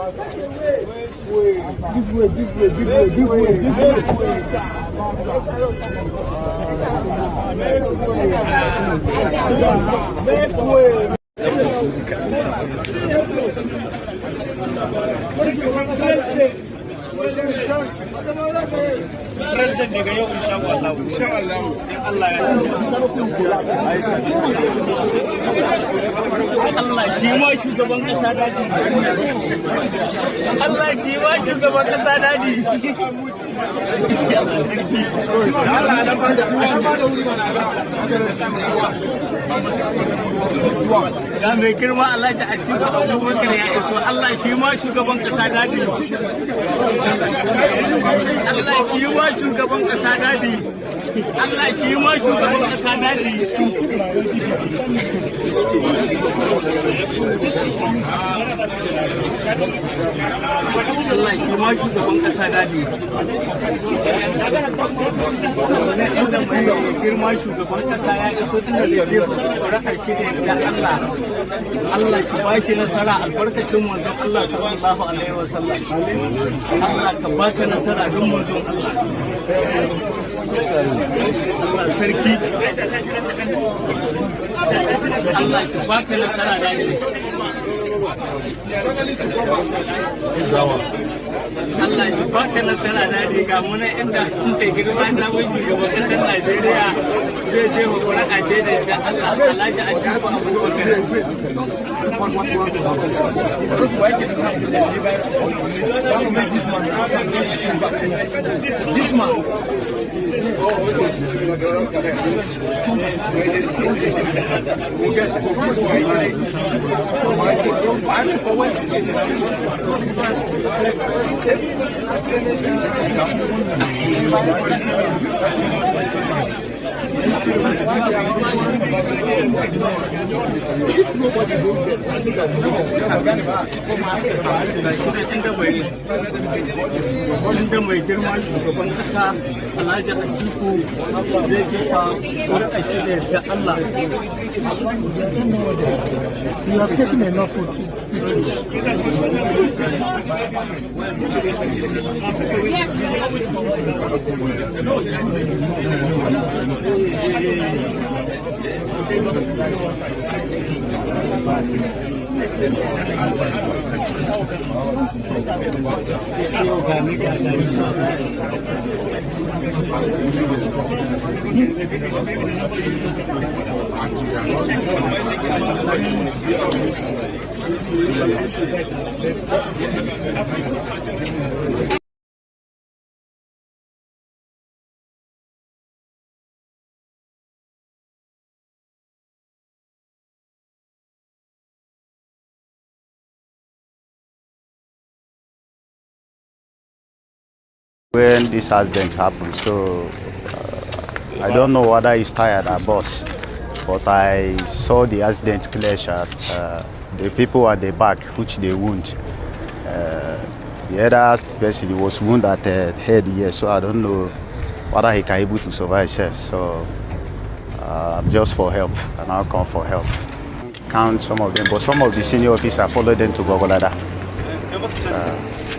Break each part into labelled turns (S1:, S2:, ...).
S1: Give way, give way, give way, give way, give way. Make way.
S2: President daga yau insha Allah. Insha Allah. In Allah ya
S3: Allah shi ma shugaban kasa dadi. Allah shi ma shugaban kasa dadi.
S2: Allah na fada
S3: Ga mai girma Alhaji Atiku Abubakar ya iso. Allah shi ma shugaban kasa dadi. Allah shi ma shugaban kasa dadi. Allah shi ma shugaban kasa dadi. Allah shi ma shugaban kasa dadi. Inda mai girma shugaban kasa ya iso tun da zai raka shi ne da Allah. Allah shi ba shi nasara albarkacin manzon Allah sallallahu alaihi wasallam. Allah ka ba ka nasara don manzon Allah. Allah sarki. Allah shi ba ka nasara dadi. Allah shi baka nasara dadi, ga muna inda mai girma sabon shugaban kasar Najeriya zai je wa ƙuri'a ce da yadda Allah, Alhaji Atiku Abubakar. This man. Inda mai girma shugaban kasa Alhaji Atiku zai jefa ƙuri'a shi da yadda Allah.
S1: You have taken enough food pictures.
S3: Yau ga ni ga gari.
S4: When this accident happened. So I don't know whether he's tired or bus, but I saw the accident crash at the people at the back, which they wound. The other person was wounded at the head here, so I don't know whether he can able to survive himself. So just for help, and I'll come for help. Count some of them, but some of the senior officers followed them to Gwagwalada.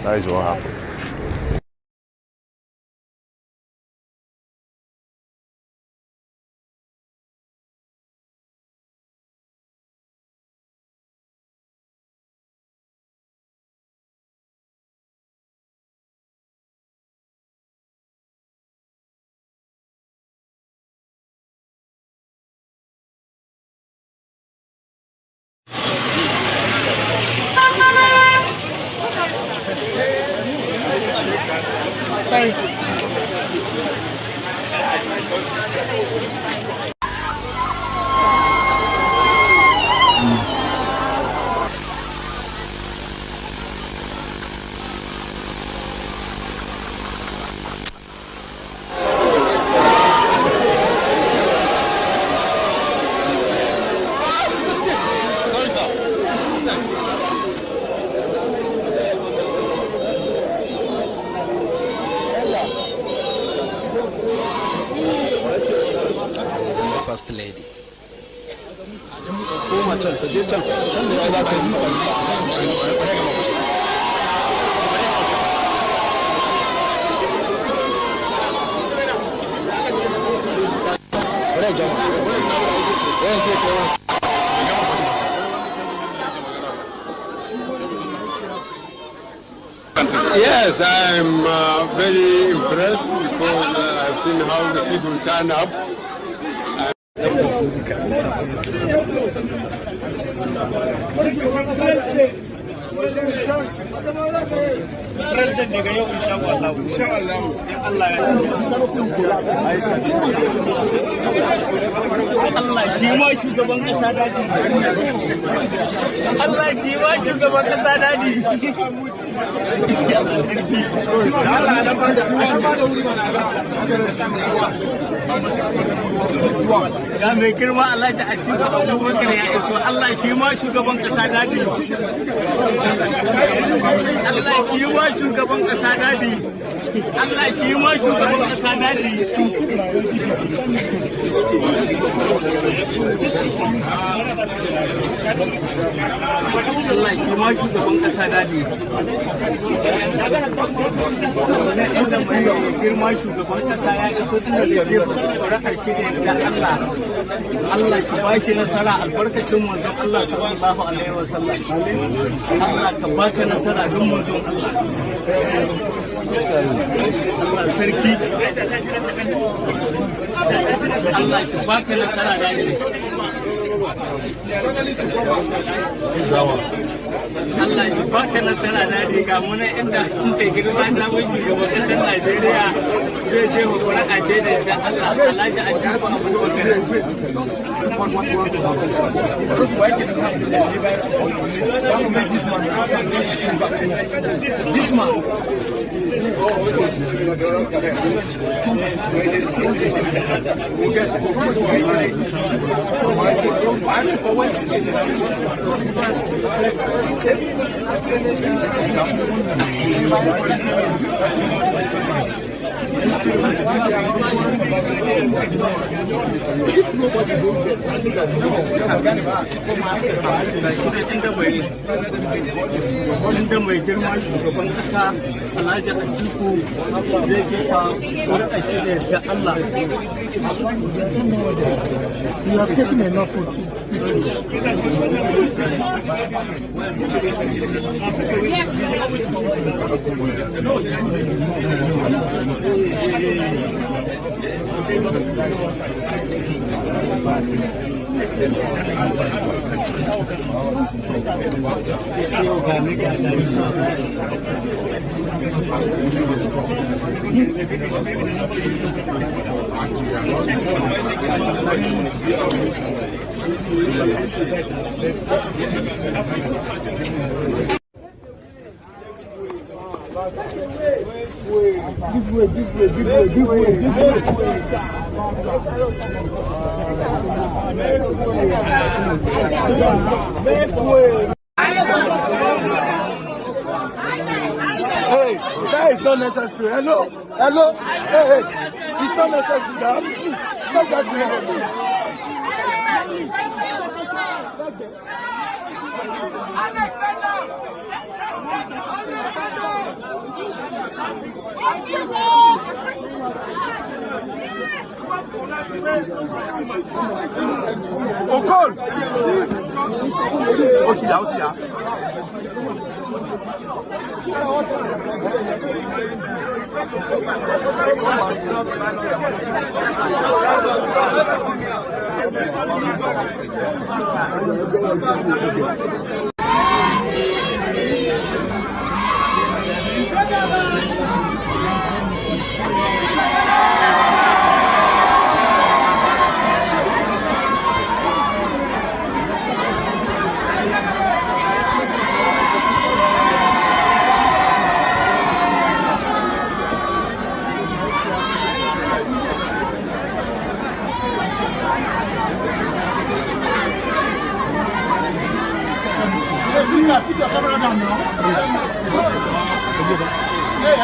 S4: That is what happened.
S1: Sorry.
S5: First Lady.
S2: Koma can, ka je can, can da za ka yi.
S5: Yes, I'm very impressed because I've seen how the people turn up.
S2: President daga yau insha Allah. Insha Allah. In Allah ya
S3: Allah shi ma shugaban kasa dadi. Allah shi ma shugaban kasa dadi. Ga mai girma Alhaji Atiku Abubakar ya iso. Allah shi ma shugaban kasa dadi. Allah shi ma shugaban kasa dadi. Allah shi ma shugaban kasa dadi. Allah shi ma shugaban kasa dadi. Inda mai girma shugaban kasa ya iso inda zai jefa ƙuri'ar shi da Allah. Allah shi ba shi nasara albarkacin manzon Allah sallallahu alaihi wasallam. Allah ka baka nasara don manzon Allah. Allah sarki. Allah shi baka nasara dadi. Allah shi baka nasara dadi ga mu nan inda mai girma sabon shugaban kasar Najeriya zai je wa ƙuri'a ce da yadda Allah Alhaji Atiku Abubakar. This man. Inda mai girma shugaban kasa Alhaji Atiku zai jefa ƙuri'a shi da yadda Allah.
S1: You have taken enough food pictures. Give way, give way, give way, give way, give way. Make way. Hey, that is not necessary. Hello, hello. Hey, hey, it's not necessary. Now. Please, stop that behavior.
S5: Okon! Ó ti yá, ó ti yá.
S1: Hey, please, put your camera down now.